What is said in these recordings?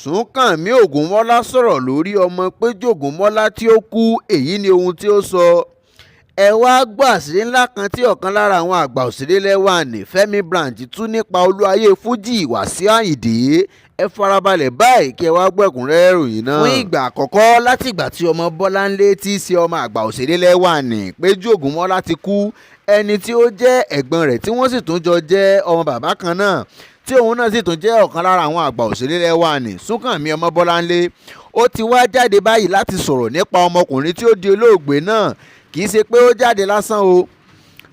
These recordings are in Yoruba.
Súnkànmí Ògúnmọ́lá sọ̀rọ̀ lórí ọmọ Péjú Ògúnmọ́lá tí ó kú, èyí ni ohun tó sọ. Ẹ wàá gbọ́ àṣírí ńlá kan tí ọ̀kan lára àwọn àgbà òṣèré ilé wa nni Fẹ̀mí Branch tú nípa olúwaye fuji Wàsíù Ayinde. Ẹ farabalẹ̀ báyìí kí ẹ wàá gbọ́ ẹ̀kúnrẹ́rẹ́ ìròyìn náà. Fún ìgbà àkọ́kọ́ látìgbà tí ọmọ Bọ́láńlé tí í ṣe ọmọ àgbà òṣèré ilé wa nni Péjú Ògúnmọ́lá ti kú, ẹni tí ó jẹ́ ẹ̀gbọ́n rẹ̀ tí wọ́n sì tún jọ jẹ́ ọmọ bàbá kan náà, tí òun náà sì tún jẹ́ ọ̀kan lára àwọn àgbà òṣèré ilé wa nni Súnkànmí Ọmọbọ́láńlé, ó ti wá jáde báyìí láti sọ̀rọ̀ nípa ọmọkùnrin tí ó di olóògbé náà. Kì í ṣe pé ó jáde lásán o,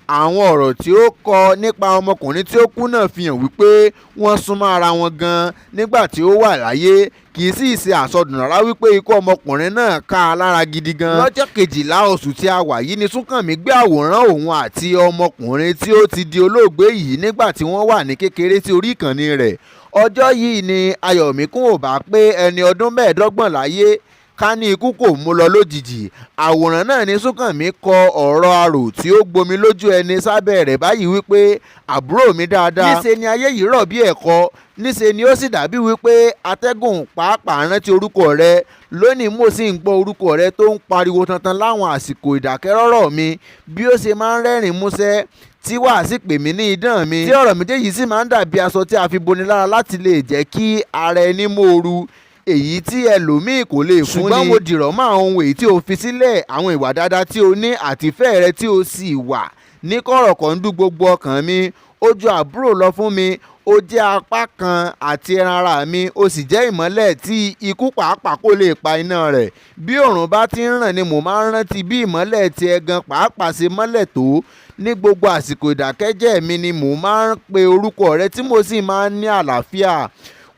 àwọn ọ̀rọ̀ tí ó kọ nípa ọmọkùnrin tí ó kú náà fi hàn wípé wọ́n sún mọ́ ara wọn gan-an nígbà tí ó wà láyé. Kì í sì ṣe àsọdùn rárá wípé ikú ọmọkùnrin náà ká a lára gidi gan. Lọ́jọ́ 12 oṣù tí a wà yìí ni Súnkànmí gbé àwòrán òun àti ọmọkùnrin tí ó ti di olóògbé yìí nígbà tí wọ́n wà ní kékeré sí orí ìkànnì rẹ̀. Ọjọ́ yìí ni Ayọ̀míkún ò bá pé ẹni ọdún 25 láyé ká ní ikú kò mú lọ lójijì. Àwòrán náà ní Súnkànmí kọ ọ̀rọ̀ arò tí ó gbomi lójú ẹni sábẹ́ rẹ̀ báyìí wípé, "Àbúrò mi dáadáa, níṣe ni ayé yìí rọ̀ bí ẹ̀kọ, níṣe ni ó sì dàbí wípé atẹ́gùn pàápàá rántí orúkọ rẹ. Lónìí, mo sì ń gbọ́ orúkọ rẹ tó ń pariwo tantan láwọn àsìkò ìdákẹ́rọ́rọ́ mi, bí ó ṣe máa ń rẹ́rìn-ín músẹ́ tí wàá sì pè mí ní idán mi, tí ọ̀rọ̀ méjèèjì sì máa ń dàbí aṣọ tí a fi boni lára láti lè jẹ́ kí ara ẹni mòoru, èyí tí ẹlòmíì kò lè fún ni. Ṣùgbọ́n mo dìrọ̀ mọ́ àwọn ohun èyí tí o fi sílẹ̀, àwọn ìwà dáadáa tí o ní àtìfẹ́ rẹ tí o sì wà ní kọ̀rọ̀kọ̀ńdú gbogbo ọkàn mi. Ó ju àbúrò lọ fún mi, ó jẹ́ apá kan àti ẹran ara mi, ó sì jẹ́ ìmọ́lẹ̀ tí ikú pàápàá kò lè pa iná rẹ̀. Bí òòrùn bá ti ń ràn ni mo máa ń rántí bí ìmọ́lẹ̀ tiẹ̀ gan pàápàá ṣe mọ́lẹ̀ tó. Ní gbogbo àsìkò ìdákẹ́jẹ́ mi ni mo máa ń pe orúkọ rẹ tí mo sì máa ń ní àlàáfíà.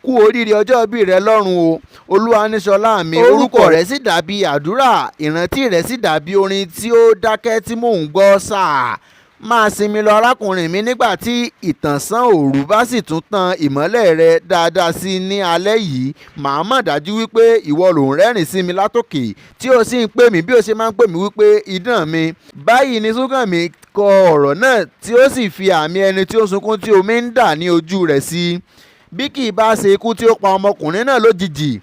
Kú oríire ọjọ́ ìbí rẹ lọ́run o, Olúwaníṣọlá mi. Orúkọ rẹ sì dàbí àdúrà, ìrántí rẹ sì dàbí orin tí ó dákẹ́ tí mò ń gbọ́ sáà. Máa sinmi lọ, arákùnrin mi, nígbà tí ìtànṣán òru bá sì tún tan ìmọ́lẹ̀ rẹ̀ dáadáa sí i ní alẹ́ yìí, màá mọ̀ dájú wípé ìwọ ló ń rẹ́rìn sí mi látòkè tí ó sì ń pè mí bí ó ṣe máa ń pè mí wípé idán mi." Báyìí ni Súnkànmí kọ ọ̀rọ̀ náà tí ó sì fi àmì ẹni tí ó sunkún tí omi ń dà ní ojú rẹ̀ sí. Bí kì í bá ṣe ikú tí ó pa ọmọkùnrin náà lójijì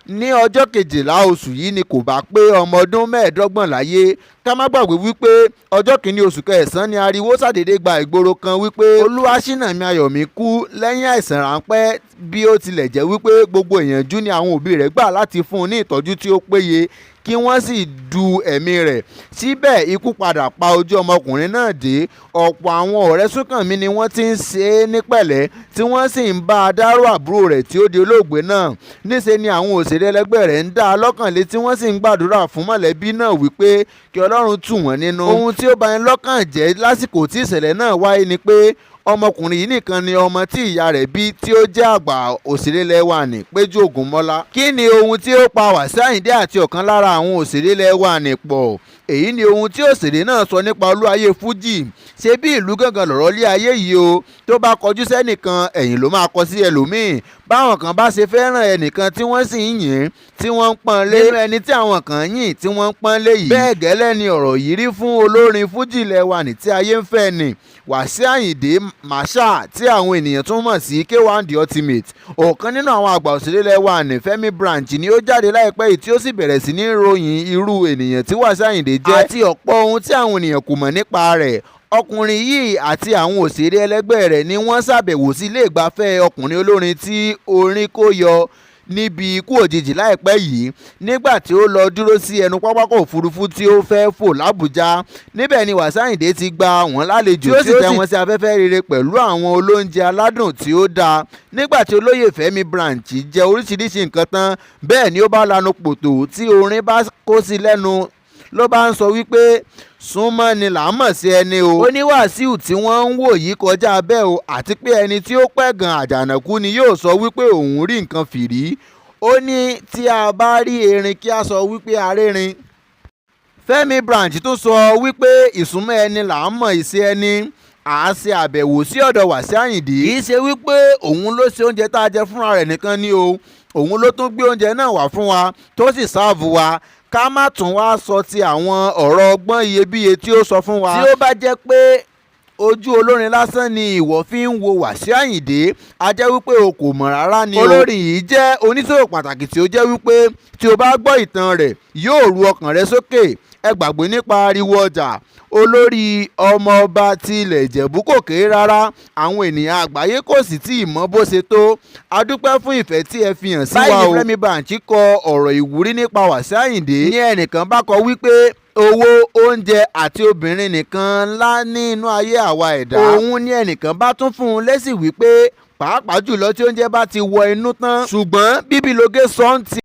ní ọjọ́ 12 oṣù yìí ni kò bá pé ọmọ ọdún 25 láyé. Ká má gbàgbé wípé ọjọ́ 1 oṣù kẹsàn-án ni ariwo ṣàdédé gba ìgboro kan wípé Olúwaṣínàmí Ayọ̀míkú lẹ́yìn àìsàn ráńpẹ́, bí ó tilẹ̀ jẹ́ wípé gbogbo ìyànjú ni àwọn òbí rẹ̀ gbà láti fún un ní ìtọ́jú tí ó péye kí wọ́n sì du ẹ̀mí rẹ̀. Síbẹ̀, ikú padà pa ojú ọmọkùnrin náà dé. Ọ̀pọ̀ àwọn ọ̀rẹ́ Súnkànmí ni wọ́n ti ń ṣe é ní pẹ̀lẹ́ tí wọ́n sì ń bá a dárò àbúrò rẹ̀ tí ó di olóògbé náà. Níṣe ni àwọn òṣèré ẹlẹgbẹ́ rẹ̀ ń dá a lọ́kàn lé tí wọ́n sì ń gbàdúrà fún mọ̀lẹ́bí náà wípé kí Ọlọ́run tù wọ́n nínú. Ohun tí ó bani lọ́kàn jẹ́ lásìkò tí ìṣẹ̀lẹ̀ náà wáyé ni pé ọmọkùnrin yìí nìkan ni ọmọ tí ìyá rẹ̀ bí tí ó jẹ́ àgbà òṣèré ilé wa nni Péjú Ògúnmọ́lá. Kí ni ohun tí ó pa Wàsíù Àyìndé àti ọ̀kan lára àwọn òṣèré ilé wa nni pọ̀? Èyí ni ohun tí òṣèré náà sọ nípa olúwaye fuji. Ṣe bí ìlú gángan lọ̀rọ̀ ilé ayé yìí o, tó bá kọjú sẹ́nìkan, ẹ̀yìn ló máa kọ sí ẹlòmíín. Báwọn kan bá ṣe fẹ́ràn ẹnìkan tí wọ́n sì ń yìn tí wọ́n ń pọ́n lé nínú ẹni tí àwọn kan yìn tí wọ́n ń pọ́n lé yìí, bẹ́ẹ̀ gẹ́lẹ́ ni ọ̀rọ̀ yìí rí fún olórin fújì ilẹ̀ wa ní tí ayé ń fẹ́ ni Wàsíù Àyìndé Marshal, tí àwọn ènìyàn tún mọ̀ sí K1 The Ultimate. Ọ̀kan nínú àwọn àgbà òṣèré ilẹ̀ wa ní Fẹ́mi Branch ni ó jáde láìpẹ́ yìí tí ó sì bẹ̀rẹ̀ sí ní ròyìn irú ènìyàn tí Wàsíù Àyìndé jẹ́ àti ọ̀pọ̀ ohun tí àwọn ènìyàn kò mọ̀ nípa rẹ̀. Ọkùnrin yìí àti àwọn òṣèré ẹlẹgbẹ́ rẹ̀ ni wọ́n ṣàbẹ̀wò sí ilé ìgbafẹ́ ọkùnrin olórin tí orin kò yọ níbi ikú òjijì láìpẹ́ yìí nígbà tí ó lọ dúró sí ẹnu pápákọ̀ òfurufú tí ó fẹ́ fò làbújá. Níbẹ̀ ni Wàsíù Àyìndé ti gbà wọ́n lálejò tí ó sì tẹ́ wọn sí afẹ́fẹ́ rere pẹ̀lú àwọn olóúnjẹ aládùn tí ó dáa. Nígbà tí olóyè Fẹ́mi Branch jẹ oríṣiríṣi nǹkan tán, bẹ́ẹ̀ ni ó bá lanu pòtò tí orin bá kó sí lẹ́nu, ló bá ń sọ wípé súnmọ́ ni là ń mọ̀ sí ẹni o. Ó ní Wàsíù tí wọ́n ń wò yìí kọjá bẹ́ẹ̀ o, àti pé ẹni tí ó pẹ̀gàn àjànàkú ni yóò sọ wípé òun rí nǹkan fìrí. Ó ní tí a bá rí erin, kí a sọ wípé a rérin. Fẹ́mi Branch tún sọ wípé ìsúnmọ́ ẹni là ń mọ̀ ìṣe ẹni. À á ṣe àbẹ̀wò sí ọ̀dọ̀ Wàsíù Àyìndé, kì í ṣe wípé òun ló ṣe oúnjẹ tá a jẹ fúnra rẹ̀ nìkan ni o, òun ló tún gbé oúnjẹ náà wá fún wa tó sì serve wa, ká má tún wá sọ ti àwọn ọ̀rọ̀ ọgbọ́n iyebíye tí ó sọ fún wa. Tí ó bá jẹ́ pé Ojú olórin lásán ni ìwọ fi ń wo Wàsíù Ayinde, a jẹ́ wípé o kò mọ̀ rárá ni o. Olórin yìí jẹ́ oníṣòwò pàtàkì tí ó jẹ́ wípé tí o bá gbọ́ ìtàn rẹ̀ yóò ru ọkàn rẹ sókè. Ẹ gbàgbé nípa ariwo ọjà. Olórí ọmọọba ti ilẹ̀ Ìjẹ̀bú kò kéré rárá, àwọn ènìyàn àgbáyé kò sì tí ì mọ bó ṣe tó. A dúpẹ́ fún ìfẹ́ tí ẹ fi hàn sí wa o. Báyìí ni Fẹ́mi Branch kọ ọ̀rọ̀ ìwúrí nípa Wàsíù Ayinde. Ní ẹnìkan bá kọ wípé owó, oúnjẹ àti obìnrin nìkan ńlá nínú ayé àwa ẹ̀dá. Òun ní ẹnìkan bá tún fún un lésì wípé pàápàá jùlọ tí oúnjẹ bá ti wọ inú tán. Ṣùgbọ́n bíbí lóge sọ ń ti.